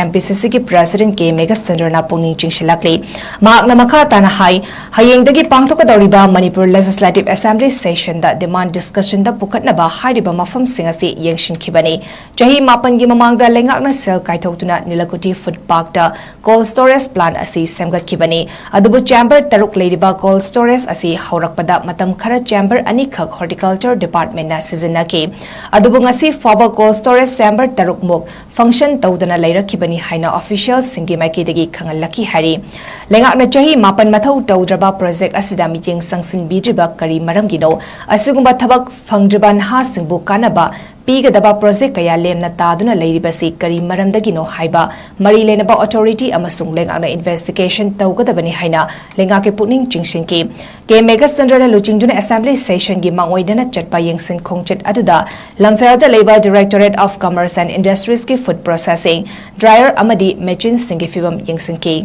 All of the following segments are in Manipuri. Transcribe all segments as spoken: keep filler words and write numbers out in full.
MPCCꯒꯤ President K Meghachandraꯅ ꯄꯨꯛꯅꯤꯡ ꯆꯤꯡꯁꯤꯜꯂꯛꯂꯤ꯫ ꯃꯍꯥꯛꯅ ꯃꯈꯥ ꯇꯥꯅ ꯍꯥꯏ, ꯍꯌꯦꯡꯗꯒꯤ ꯄꯥꯡꯊꯣꯛꯀꯗꯧꯔꯤꯕ Manipur Legislative Assembly Sessionꯗ demand discussionꯗ ꯄꯨꯈꯠꯅꯕ ꯍꯥꯏꯔꯤꯕ ꯃꯐꯝꯁꯤꯡ ꯑꯁꯤ ꯌꯦꯡꯁꯤꯟꯈꯤꯕꯅꯤ꯫ ꯆꯍꯤ ꯃꯥꯄꯟꯒꯤ ꯃꯃꯥꯡꯗ ꯂꯩꯉꯥꯛꯅ ꯁꯦꯜ ꯀꯥꯏꯊꯣꯛꯇꯨꯅ ꯅꯤꯂꯀꯨꯊꯤ Food Parkꯇ cold storage plant ꯑꯁꯤ ꯁꯦꯝꯒꯠꯈꯤꯕꯅꯤ꯫ ꯑꯗꯨꯕꯨ chamber ꯇꯔꯨꯛ ꯂꯩꯔꯤꯕ cold storage ꯑꯁꯤ ꯍꯧꯔꯛꯄꯗ ꯃꯇꯝ ꯈꯔ chamber ꯑꯅꯤꯈꯛ Horticulture Departmentꯅ ꯁꯤꯖꯤꯟꯅꯈꯤ꯫ ꯑꯗꯨꯕꯨ ꯉꯁꯤ ꯐꯥꯎꯕ cold storage chamber ꯇꯔꯨꯛꯃꯨꯛ function ꯇꯧꯗꯅ ꯂꯩꯔꯛꯈꯤꯕꯅꯤ ꯍꯥꯏꯅ officialꯁꯤꯡꯒꯤ ꯃꯥꯏꯀꯩꯗꯒꯤ ꯈꯪꯍꯜꯂꯛꯈꯤ ꯍꯥꯏꯔꯤ꯫ ꯂꯩꯉꯥꯛꯅ ꯆꯍꯤ ꯃꯥꯄꯟ ꯃꯊꯧ ꯇꯧꯗ꯭ꯔꯕ project ꯑꯁꯤꯗ ꯃꯤꯠꯌꯦꯡ ꯆꯪꯁꯤꯟꯕꯤꯗ꯭ꯔꯤꯕ ꯀꯔꯤ ꯃꯔꯝꯒꯤꯅꯣ? ꯑꯁꯤꯒꯨꯝꯕ ꯊꯕꯛ ꯐꯪꯗ꯭ꯔꯤꯕ ꯅꯍꯥꯁꯤꯡꯕꯨ ꯀꯥꯟꯅꯕ ꯄꯤꯒꯗꯕ project ꯀꯌꯥ ꯂꯦꯝꯅ ꯇꯥꯗꯨꯅ ꯂꯩꯔꯤꯕꯁꯤ ꯀꯔꯤ ꯃꯔꯝꯗꯒꯤꯅꯣ ꯍꯥꯏꯕ ꯃꯔꯤ ꯂꯩꯅꯕ authority ꯑꯃꯁꯨꯡ ꯂꯩꯉꯥꯛꯅ investigation ꯇꯧꯒꯗꯕꯅꯤ ꯍꯥꯏꯅ ꯂꯩꯉꯥꯛꯀꯤ ꯄꯨꯛꯅꯤꯡ ꯆꯤꯡꯁꯤꯟꯈꯤ꯫ K Meghachandraꯅ ꯂꯨꯆꯤꯡꯗꯨꯅ Assembly Sessionꯒꯤ ꯃꯥꯡꯑꯣꯏꯅꯅ ꯆꯠꯄ ꯌꯦꯡꯁꯤꯟ ꯈꯣꯡꯆꯠ ꯑꯗꯨꯗ ꯂꯝꯐꯦꯜꯗ ꯂꯩꯕ Directorate of Commerce and Industries food processing dryer ꯑꯃꯗꯤ machineꯁꯤꯡꯒꯤ ꯐꯤꯕꯝ ꯌꯦꯡꯁꯤꯟꯈꯤ꯫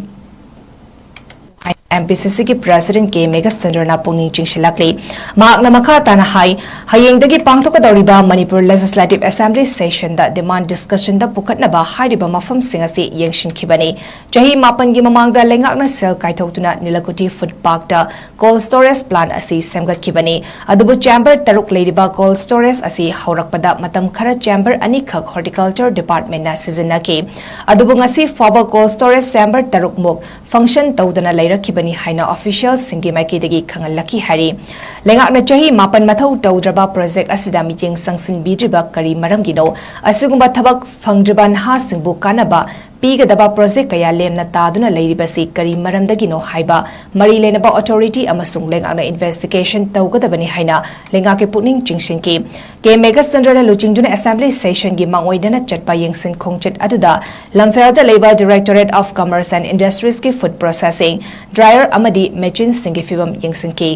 MPCCꯒꯤ President K Meghachandraꯅ ꯄꯨꯛꯅꯤꯡ ꯆꯤꯡꯁꯤꯜꯂꯛꯂꯤ꯫ ꯃꯍꯥꯛꯅ ꯃꯈꯥ ꯇꯥꯅ ꯍꯥꯏ, ꯍꯌꯦꯡꯗꯒꯤ ꯄꯥꯡꯊꯣꯛꯀꯗꯧꯔꯤꯕ Manipur Legislative Assembly Sessionꯗ demand discussionꯗ ꯄꯨꯈꯠꯅꯕ ꯍꯥꯏꯔꯤꯕ ꯃꯐꯝꯁꯤꯡ ꯑꯁꯤ ꯌꯦꯡꯁꯤꯟꯈꯤꯕꯅꯤ꯫ ꯆꯍꯤ ꯃꯥꯄꯟꯒꯤ ꯃꯃꯥꯡꯗ ꯂꯩꯉꯥꯛꯅ ꯁꯦꯜ ꯀꯥꯏꯊꯣꯛꯇꯨꯅ ꯅꯤꯂꯀꯨꯊꯤ Food Parkꯇ cold storage plant ꯑꯁꯤ ꯁꯦꯝꯒꯠꯈꯤꯕꯅꯤ꯫ ꯑꯗꯨꯕꯨ chamber ꯇꯔꯨꯛ ꯂꯩꯔꯤꯕ cold storage ꯑꯁꯤ ꯍꯧꯔꯛꯄꯗ ꯃꯇꯝ ꯈꯔ chamber ꯑꯅꯤꯈꯛ Horticulture Departmentꯅ ꯁꯤꯖꯤꯟꯅꯈꯤ꯫ ꯑꯗꯨꯕꯨ ꯉꯁꯤ ꯐꯥꯎꯕ cold storage chamber ꯇꯔꯨꯛꯃꯨꯛ function ꯇꯧꯗꯅ ꯂꯩꯔꯛꯈꯤꯕꯅꯤ ꯍꯥꯏꯅ officialꯁꯤꯡꯒꯤ ꯃꯥꯏꯀꯩꯗꯒꯤ ꯈꯪꯍꯜꯂꯛꯈꯤ ꯍꯥꯏꯔꯤ꯫ ꯂꯩꯉꯥꯛꯅ ꯆꯍꯤ ꯃꯥꯄꯟ ꯃꯊꯧ ꯇꯧꯗ꯭ꯔꯕ project ꯑꯁꯤꯗ ꯃꯤꯠꯌꯦꯡ ꯆꯪꯁꯤꯟꯕꯤꯗ꯭ꯔꯤꯕ ꯀꯔꯤ ꯃꯔꯝꯒꯤꯅꯣ? ꯑꯁꯤꯒꯨꯝꯕ ꯊꯕꯛ ꯐꯪꯗ꯭ꯔꯤꯕ ꯅꯍꯥꯁꯤꯡꯕꯨ ꯀꯥꯟꯅꯕ ꯄꯤꯒꯗꯕ project ꯀꯌꯥ ꯂꯦꯝꯅ ꯇꯥꯗꯨꯅ ꯂꯩꯔꯤꯕꯁꯤ ꯀꯔꯤ ꯃꯔꯝꯗꯒꯤꯅꯣ ꯍꯥꯏꯕ ꯃꯔꯤ ꯂꯩꯅꯕ authority ꯑꯃꯁꯨꯡ ꯂꯩꯉꯥꯛꯅ investigation ꯇꯧꯒꯗꯕꯅꯤ ꯍꯥꯏꯅ ꯂꯩꯉꯥꯛꯀꯤ ꯄꯨꯛꯅꯤꯡ ꯆꯤꯡꯁꯤꯟꯈꯤ꯫ K Meghachandraꯅ ꯂꯨꯆꯤꯡꯗꯨꯅ Assembly Sessionꯒꯤ ꯃꯥꯡꯑꯣꯏꯅꯅ ꯆꯠꯄ ꯌꯦꯡꯁꯤꯟ ꯈꯣꯡꯆꯠ ꯑꯗꯨꯗ ꯂꯝꯐꯦꯜꯗ ꯂꯩꯕ Directorate of Commerce and Industriesꯀꯤ food processing dryer ꯑꯃꯗꯤ machineꯁꯤꯡꯒꯤ ꯐꯤꯕꯝ ꯌꯦꯡꯁꯤꯟꯈꯤ꯫